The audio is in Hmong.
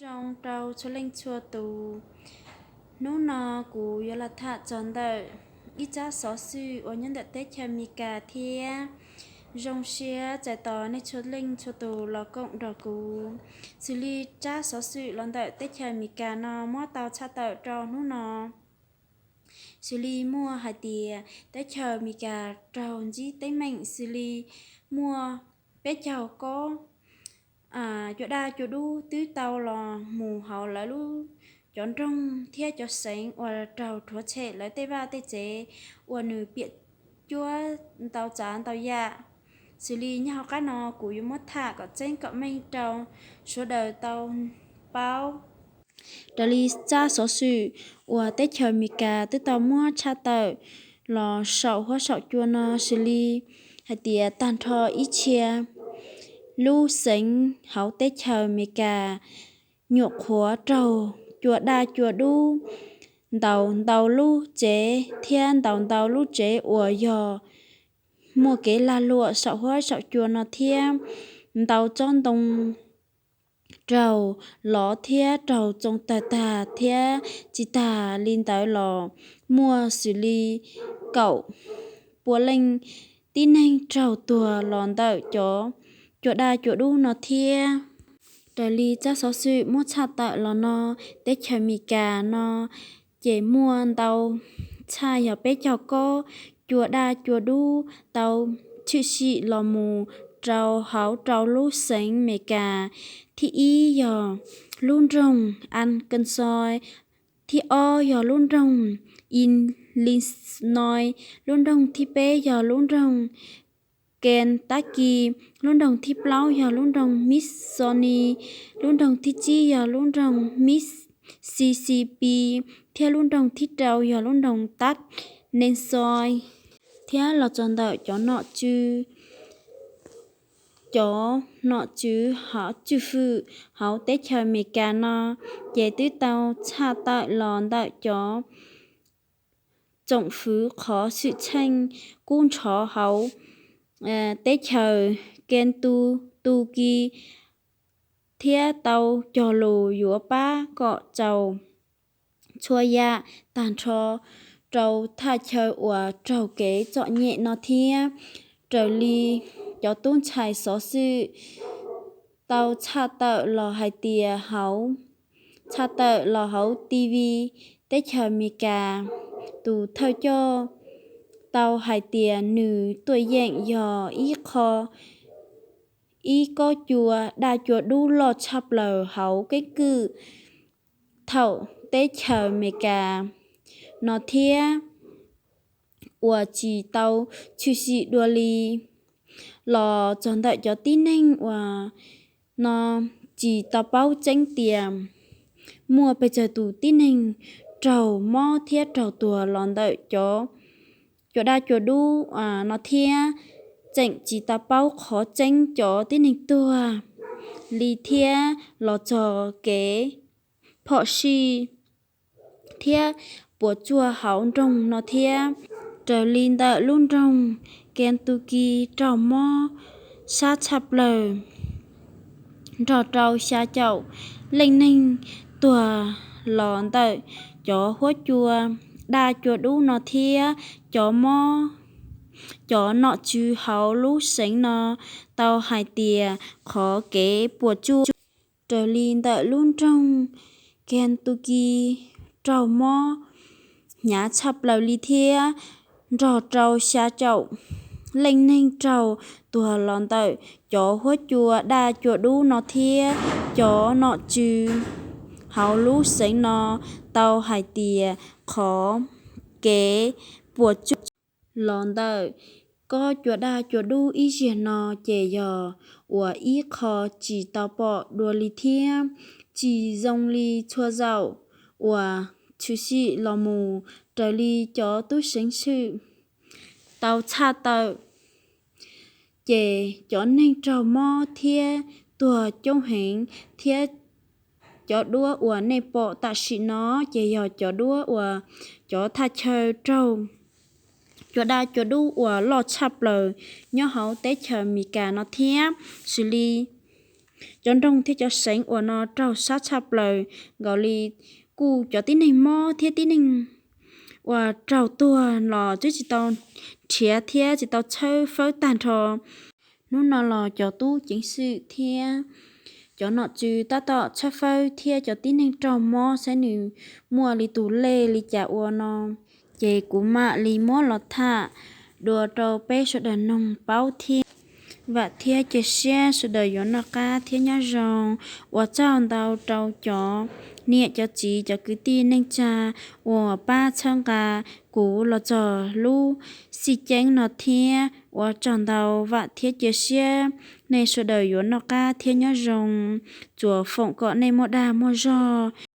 Zoo rau txhua leej txhua tus. Hnub no kuv yuav los tham txog ntawm ib tsab xov xwm uas nyob ntawm teb chaws Amelikas thiab. Zoo siab txais tos nej txhua leej txhua tus los koom nrog kuv. Xws li tsab xov xwm los ntawm teb chaws Amelikas no muab tau tshaj tawm rau hnub no, xws li muaj hais tias teb chaws Amelikas raug ntsib teeb meem xws li muaj peb caug kob cua daj cua dub twb tau los mus hauv lawv lub, cov nroog thiab cov xeev uas raug rhuav tshem lawv tej vaj tej tsev uas nws piam cuab ntau tsav ntau yam. Xws li nyob hauv qab no kuv yuav muab tham kom tseeb kom meej rau sawv daws tau paub. Raws li tsab xov xwm uas teb chaws Amelikas twb tau muab tshaj tawm los saum huab saum cua no xws li hais tias tag nrho ib txhia lub xeev hauv teb chaws Amelikas nyuam qhuav raug cua daj cua dub ntaus ntau lub tsev thiab ntaus ntau lub tsev uas yog muaj kev lag luam saum huab saum cua no thiab ntau tsob ntoo raug lov thiab raug tsoo tawg tag thiab tsis tas li ntawd los muaj xws li kaum pua leej tib neeg raug tuag los ntawm cov cua daj cua dub no thiab. Raws li tsab xov xwm muab tshaj tawm los no, teb chaws Amelikas no ces muaj ntau tshaj yog peb caug kob cua daj cua dub tau tshwm sim los mus rau hauv rau lub xeev Amelikas. Thib ib yog lub nroog Arkansas, thib ob yog lub nroog Illinois, lub nroog thib peb yog lub nroog Kentucky, lub nroog thib plaub yog lub nroog Missouri, lub nroog thib tsib yog lub nroog Mississippi, thiab lub nroog thib rau yog lub nroog Arkansas. Thiab los txog ntawm cov nom tswv, cov nom tswv hauv tswj fwm hauv teb chaws Amelikas no ces twb tau tshaj tawm los ntawm cov tsoom fwv qhov xwm txheej kub ntxhov hauv teb chaws Kentucky thiab tau cog lus yuav pab kom txaus txhua yam tag nrho rau thaj chaw uas raug kev txom nyem no thiab. Raws li cov tub ntxhais xov xwm tau tshaj tawm los hais tias hauv, tshaj tawm los hauv T V teb chaws Amelikas, tus thawj coj tau hais tias nws tuaj yeem yog ib qho, ib kob cua daj cua dub loj tshaj plaws hauv keeb kwm thaum teb chaws Amelikas no thiab uas tsis tau tshwm sim dua li. Los txog ntawm cov tib neeg uas no tsis tau paub tseeb tias muaj pes tsawg tus tib neeg raug mob thiab raug tuag los ntawm cov cua daj cua dub no thiab tseem tsis tau paub qhov tseeb cov tib neeg tuag li thiab los txog kev phom sij thiab puas tsuaj hauv nroog no thiab. Raws li ntawm lub nroog Kentucky raug mob sab tshaj plaws nrog rau xya caum leej neeg tuag los ntawm cov huab cua daj cua dub no thiab cov mob. Cov nom tswv hauv lub xeev no tau hais tias qhov kev puas tsuaj raws li ntawm lub nroog Kentucky raug mob hnyav tshaj plaws li thiab nrog rau xya caum leej neeg raug tuag los ntawm cov huab cua daj cua dub no thiab. Cov nom tswv hauv lub xeev no tau hais tias qhov kev puas tsuaj los ntawm kob cua daj cua dub ib zaug no ces yog uas ib qho tsis tau pom dua li thiab tsis zoo li txhua zaus uas tshwm sim los mus. Raws li cov tub ceev xwm tau tshaj tawm, ces cov neeg raug mob thiab tuag coob heev thiab cov duab uas nej pom tam sim no ces yog cov duab uas cov thaj chaw raug cua daj cua dub uas loj tshaj plaws nyob hauv teb chaws Amelikas no thiab. Xws li cov nroog thiab cov seev uas no raug sab tshaj plaws nkaus li. Kuj cov tib neeg mob thiab tib neeg uas raug tuag los twb tsis tau nrhiav thiab tsis tau tshawb fawb tag nrho. Hnub no los cov tub ceev xwm thiab cov nom tswv tab tom tshawb fawb thiab cov tib neeg raug mob saib nws muaj li tus lej li cas ua no, ces kuv mam li muab los tham dua rau peb sawv daws noog paub thiab. Vam thiab cia siab sawv daws yuav noj qab thiab nyob zoo. Ua tsaug ntau rau cov niam cov txiv cov kwv tij neej tsa uas pab txhawb nqa kuv los txog lub xij ceeb no thiab ua tsaug ntau. Vam thiab cia siab nej sawv daws yuav noj qab thiab nyob zoo. Tsuas foom kom nej muaj dag muaj zog.